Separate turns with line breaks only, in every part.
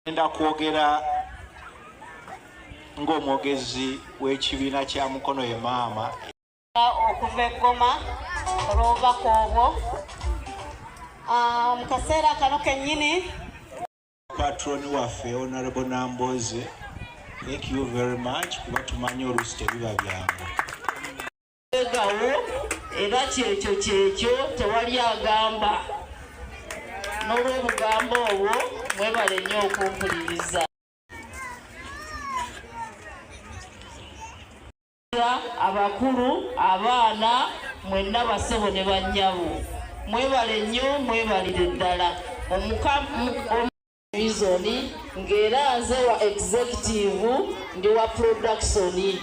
Ngenda kwogera ng'omwogezi w'ekibiina kya Mukono ye Maama.
Okuva e Goma olw'obubaka obwo mu kaseera kano kennyini.
Patron waffe Honorable Namboze, thank you very much, kuba tumanyi oluusi tebiba byangu.
Gawo era kyekyo kyekyo, tewali agamba n'olw'obugambo obwo. Mwebale nnyo okumpuliriza. Abakulu, abaana, mwenna, basebo ne bannyabo, mwebale nnyo, mwebalire ddala. Reason ng'era nze wa executive, ndi wa production.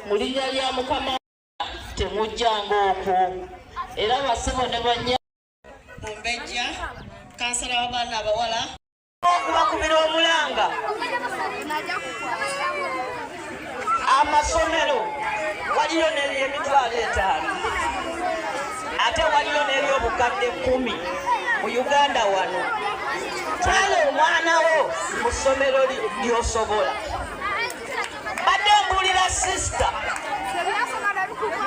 Mu linnya lya Mukama, temujjanga okwo era basebo ne bannya.
Mumbejja, kansala w'abaana abawala.
Okubakubira omulanga, amasomero waliyo n'ery'emitwalo 5, ate waliyo n'ery'obukadde 10 mu Uganda wano. Twala omwana wo mu ssomero ly'osobola. Badde mbuulira sister,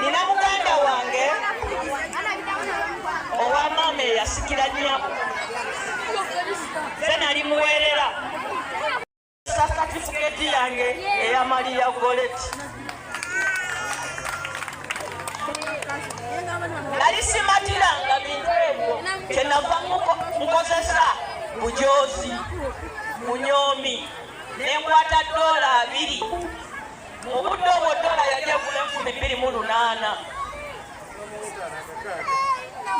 nina muganda wange owa maama eyasikira nnyabo, ze nali muweerera satifiketi yange eya Maria Goretti. Nali simatiranga bintu ebyo, kyenava nkozesa bujozi bunyoomi, nenkwata $2. Mu budde obwo dola yali egula 2800,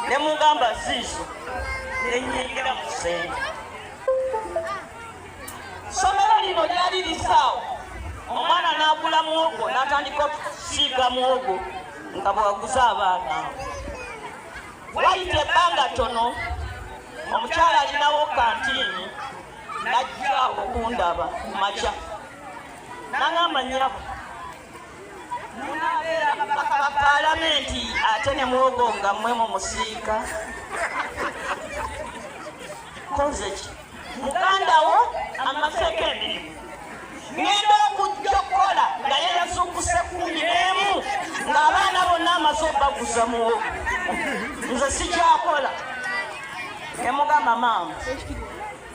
ne mugamba ziizo, nenyingira mu kisenge. Somero lino lyali lisaawo, omwana n'agula muwogo n'atandika okusiiga muwogo nga bwaguza abaana. Wayita ebbanga ttono, omukyala alinawo kantiini najja okundaba ku makya, nangamba, "Nnyabo, munabeera babaka ba paalamenti ate ne muwogo nga mmwe mumusiika." Koze ki? Muganda wo amazeeko emirimu, ngenda okujja okukola nga ye yazuukuse 11, ng'abaana bonna amaze obaguza muwogo. Nze sikyakola. Ne mugamba, "Maama,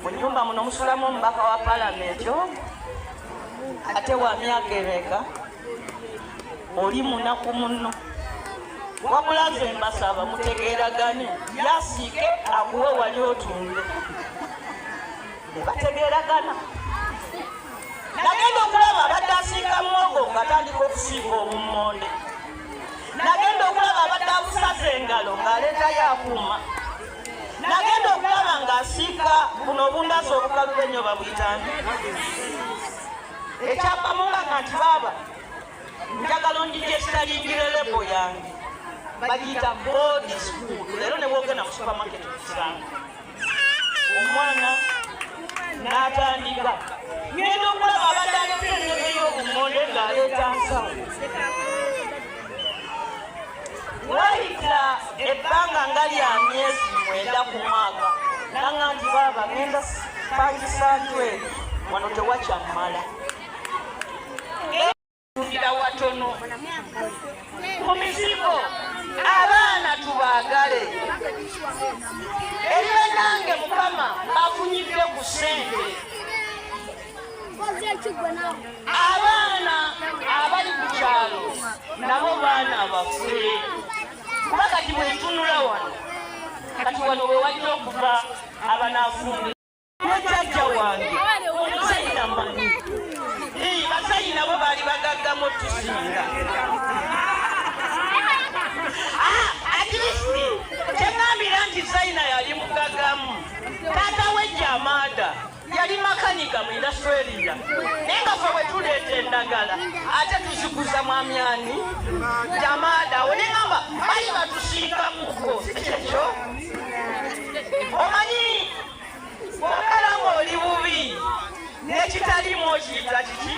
mu nyumba muno musulamu omubaka wa paalamenti omu, ate wa myaka emeka? Oli munaku muno. Wabula nze mbasaba mutegeeragane, yasiike akuwe wali otunde." Ne bategeeragana. Nagenda okulaba abadde asiika muwogo ng'atandika okusiika obummonde. Nagenda okulaba abadde abusaza engalo ng'aleetayo akuuma. Nagenda okulaba ng'asiika buno obundazi obukaluba ennyo, babuyitani ekyapamulaga nti, "Baaba, njagala ondigestalingire label yange." Bagiyita God is Good. Leero ne wogenda mu supermarket okusanga. Omwana n'atandika. Ngenda okulaba abadde aleta entebe y'obumonde ng'aleeta nsawo. Wayita ebbanga nga lya myezi 9 ku mwaka, nanga nti, "Baaba, ngenda pangisa ntweri wano, tewakyammala ndira watono ku mizigo." Abaana tubaagale. Eri bannange, Mukama afunyidde ku ssente. Abaana abali ku kyalo nabo baana baffe, kuba kati bwentunula wano, kati wano we wajja okuva abanaafumbira. Jjajja wange omusajja manyi, basayi nabo baali bagaggamu tusinga. At least kyeŋŋambira nti Zaina yali mugaggamu. Taata we Jamaada yali makanika mu Australia, naye nga fe bwe tuleeta endagala ate tuziguza mwamyani Jamaada awo. Neŋŋamba bali batusingamuko. Kyekyo omanyi, bw'obeera ng'oli bubi n'ekitaliimu okiyita kiki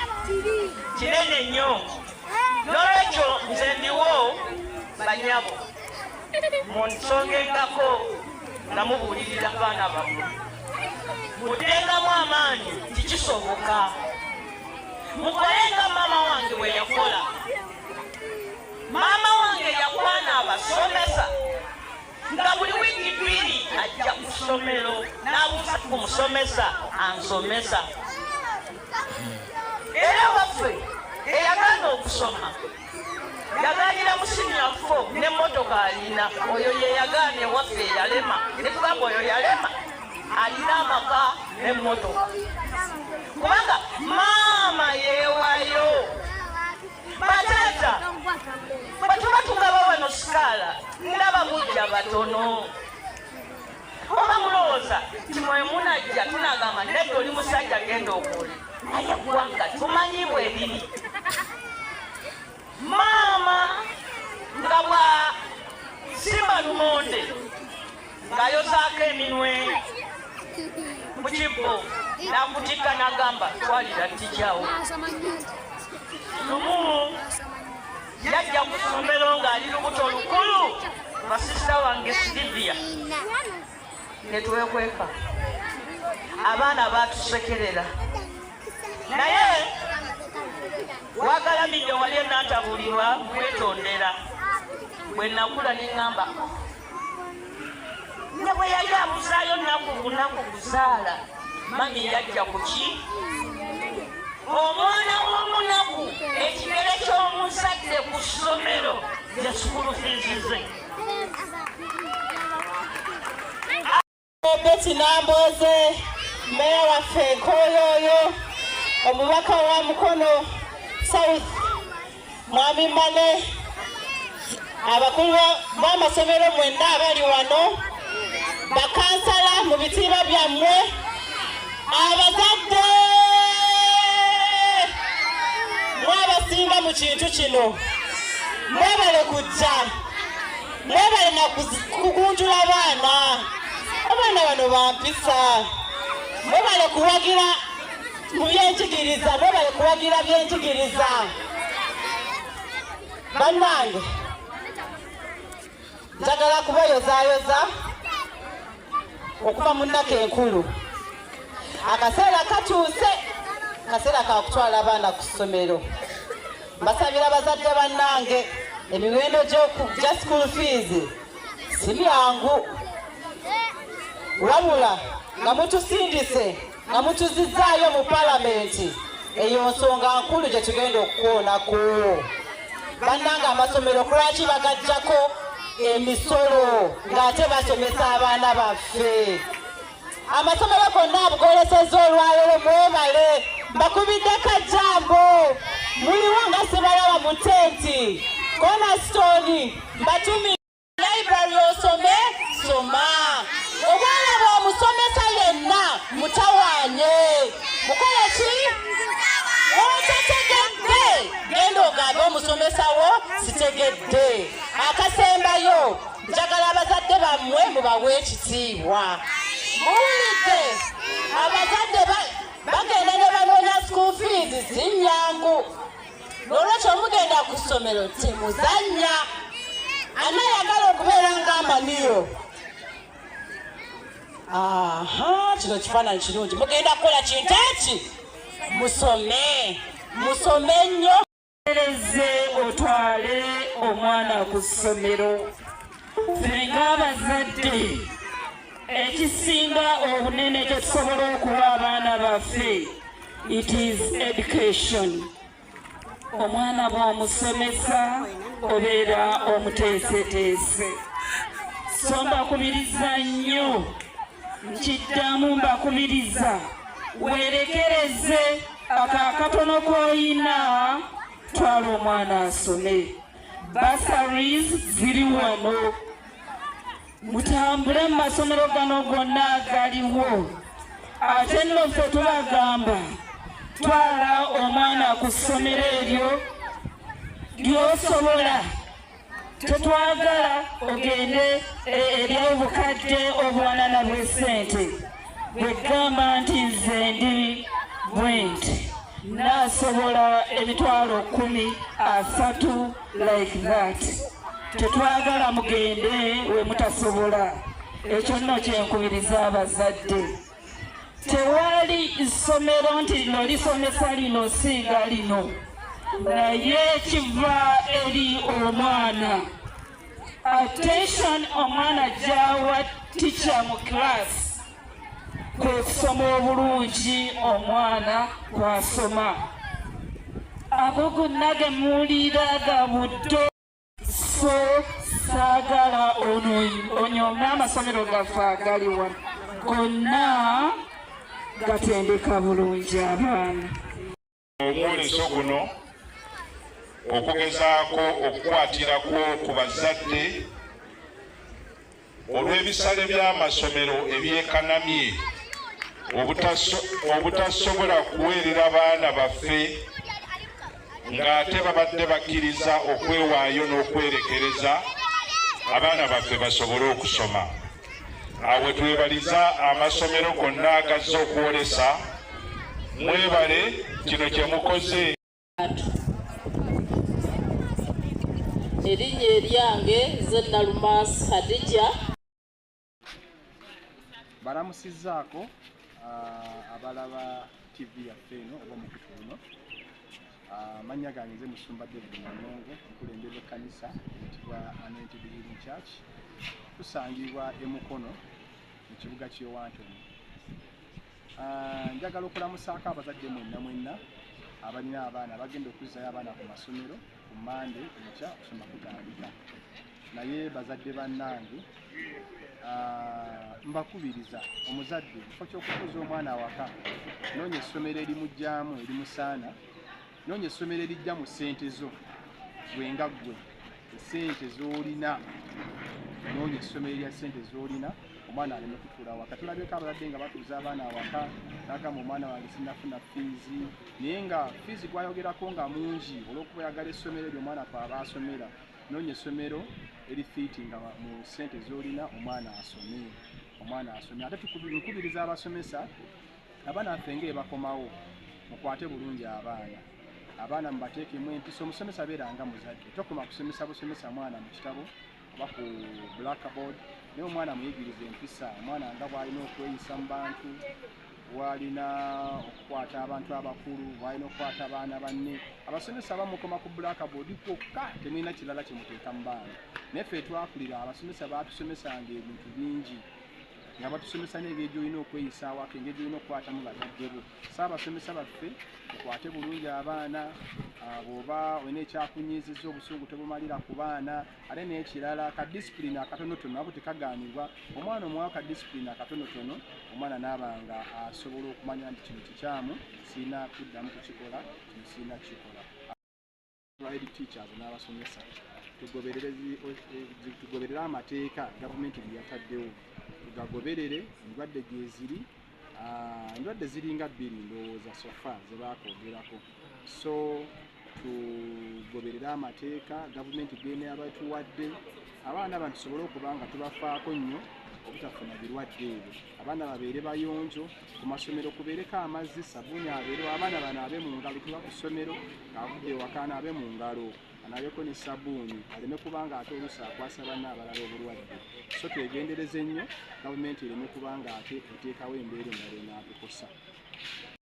kinene nnyo. N'olwekyo nze ndiwo. Banyabo, munsongengako nga mubuulirira abaana bammwe, mutengamu amaanyi nti kisoboka. Mukole nga maama wange bwe yakola. Maama wange yakwana abasomesa nga buli wiiki 2 ajja ku ssomero n'abuuza ku musomesa ansomesa. Era waffe eyagaana okusoma yagaanira mu senior 4 n'emmotoka alina. Oyo ye yagaana ewaffe eyalema, ne tugamba oyo yalema alina amaka n'emmotoka, kubanga maama yeewayo. Bataata, bwe tuba tugaba wano sikaala, ndaba mujja batono. Oba mulowooza nti mwe munajja tunagamba nedda, oli musajja genda okole, naye eggwanga tumanyi bwe liri. Maama nga bwa simba lumonde ng'ayozaako eminwe mu kibbo n'akutikka n'agamba twalira tijjawo. Lumu yajja ku ssomero ng'ali lubuto lukulu, basisita wange Silivia ne twekweka, abaana baatusekerera, naye wagalamidde wali enantabulirwa mwetondera. Bwe nakula ne ŋŋamba ne bwe yali abuzaayo nnaku lunaku kuzaala, mami yajja ku ki omwana w'omunaku ekigere ky'omuzadde ku ssomero ze school fees ze.
Betty Nambooze, meya waffe Nkoyoyo, omubaka wa Mukono South Mwami Mane, abakulu b'amasomero mwenna abali wano, bakansala mu bitiibwa byammwe, abazadde mwabasinga mu kintu kino, mwebale kujja, mwebale na kugunjula baana. Abaana bano bampisa, mwebale kuwagira mu byenjigiriza, mwebale kuwagira byenjigiriza. Bannange, njagala kubayozaayoza okuva mu nnaku enkulu. Akaseera katuuse, kaseera ka kutwala abaana ku ssomero. Mbasabira bazadde bannange, emiwendo gy'okujja school fees si myangu, wabula nga mutusindise, nga mutuzizaayo mu palamenti, eyo nsonga nkulu gye tugenda okukoonako. Bannange, amasomero kulwaki bagajjako emisolo ng'ate basomesa abaana baffe? Amasomero gonna abugolesezza olwaleero, mwebale, mbakubidde kajjambo. Muliwo nga sibalaba mu tenti Cornerstone, mbatumi library osome, soma. Obwana bw'omusomesa yenna mutawaanye, mukole ki? Otategedde, genda ogambe omusomesa wo sitegedde. Akasembayo, njagala abazadde bammwe mubawe ekitiibwa. Muwulidde? Abazadde bagenda ne banoonya school fees, si nnyangu. N'olwekyo mugenda ku ssomero, temuzannya. Anayagala okubeera ng'amaniyo? Aha, kino kifaananyi kirungi. Mugenda kukola kintu eki, musome, musome nnyo.
Ereze otwale omwana ku ssomero. Ffe ng'abazadde, ekisinga obunene kye tusobola okuwa abaana baffe, it is education. Omwana bw'omusomesa obeera omuteeseteese. So mbakubiriza nnyo, nkiddamu mbakubiriza, weerekereze ako akatono k'oyina, twala omwana asome. Bursaries ziri wano, mutambule mu masomero gano gonna agaliwo. Ate nno ffe tubagamba, twala omwana ku ssomero eryo ly'osobola. Tetwagala ogende ery'obukadde obuwanana bw'essente. Bwegamba nti nze ndi bwenti, naasobola 130,000, like that. Tetwagala mugende we mutasobola. Ekyo nno kyenkubiriza abazadde. Tewali ssomero nti lino lisomesa lino singa lino, naye kiva eri omwana. Attention omwana gy'awa teacher mu class kwe kusoma obulungi omwana kwasoma. Ago gonna ge muwulira ga buddo, so saagala ono onyome. Amasomero gaffe agali wano gonna gatendeka bulungi abaana.
Omwoleso guno okugezaako okukwatirako ku bazadde olw'ebisale by'amasomero ebyekanamye obutasobola kuweerera baana baffe, ng'ate babadde bakkiriza okwewaayo n'okwerekereza abaana baffe basobole okusoma. Awo twebaliza amasomero gonna agazze okwolesa. Mwebale kino kye mukoze.
Erinnya eryange nze Nalumansi Hadija.
Balamusizzaako abalaba TV yaffe eno oba omukutu guno. Amannya gange nze Musumba David Manongo, nkulembera ekkanisa eyitibwa Anointed Healing Church. Tusangibwa e Mukono mu kibuga ky'e Wantoni. Njagala okulamusaako abazadde mwenna mwenna abalina abaana abagenda okuzzaayo abaana ku masomero ku Mande enkya, okusoma kutandika. Naye bazadde bannange, mbakubiriza, omuzadde kifo ky'okutuuza omwana awaka, noonya essomero erimugyamu erimusaana, noonya essomero erijja mu ssente zo gwe nga ggwe essente z'olina, noonya essomero erya ssente z'olina, omwana aleme kutuula awaka. Tulabyeko abazadde nga batuuza abaana awaka, nagamba omwana wange sinnafuna fiizi, naye nga fiizi gwayogerako nga mungi olw'okuba oyagala essomero eryo omwana kwaba asomera. Noonya essomero erifiitinga mu ssente z'olina, omwana asome, omwana asome. Ate nkubiriza abasomesa, abaana baffe nga ebakomawo, mukwate bulungi abaana. Abaana mubateekemu empisa. Omusomesa abeera nga muzadde, tokoma kusomesa busomesa mwana mu kitabo oba ku blackboard, naye omwana muyigiriza empisa, omwana nga bw'alina okweyisa mu bantu, bw'alina okukwata abantu abakulu, bw'alina okukwata abaana banne. Abasomesa bamukoma ku blackboard kwokka, temulina kirala kyemuteeka mu baana. Naye ffe twakulira, abasomesa baatusomesanga ebintu bingi, nga batusomesa n'engeri gy'olina okweyisa awaka, engeri gy'olina okukwatamu bazadde bo. So abasomesa baffe, mukwate bulungi abaana. Bw'oba olina ekyakunyiizizza, obusungu tobumalira ku baana. Ate n'ekirala, ka discipline akatonotono abo tekagaanibwa. Omwana omuwa ka discipline akatonotono, omwana n'aba nga asobola okumanya nti kino kikyamu, sirina kuddamu kukikola, kino sirina kukikola. Head teachers n'abasomesa, tugoberere amateeka gavumenti ge yataddewo, tugagoberere. Endwadde gyeziri, endwadde ziringa bbiri ndowooza so far ze baakwogerako, so tugoberere amateeka gavumenti geneaba tuwadde. Abaana bano tusobole okuba nga tubafaako nnyo obutafuna birwadde ebyo. Abaana babeere bayonjo, ku masomero kubeereko amazzi, sabuuni abeerewo, abaana banaabe mu ngalo. Tuba ku ssomero ng'avudde ewaka anaabe mu ngalo, anaabeko ne sabuuni, aleme kubanga ate oluusi akwasa banne abalala obulwadde. So twegendereze nnyo, gavumenti ereme kubanga ate eteekawo embeera endala enaatukosa.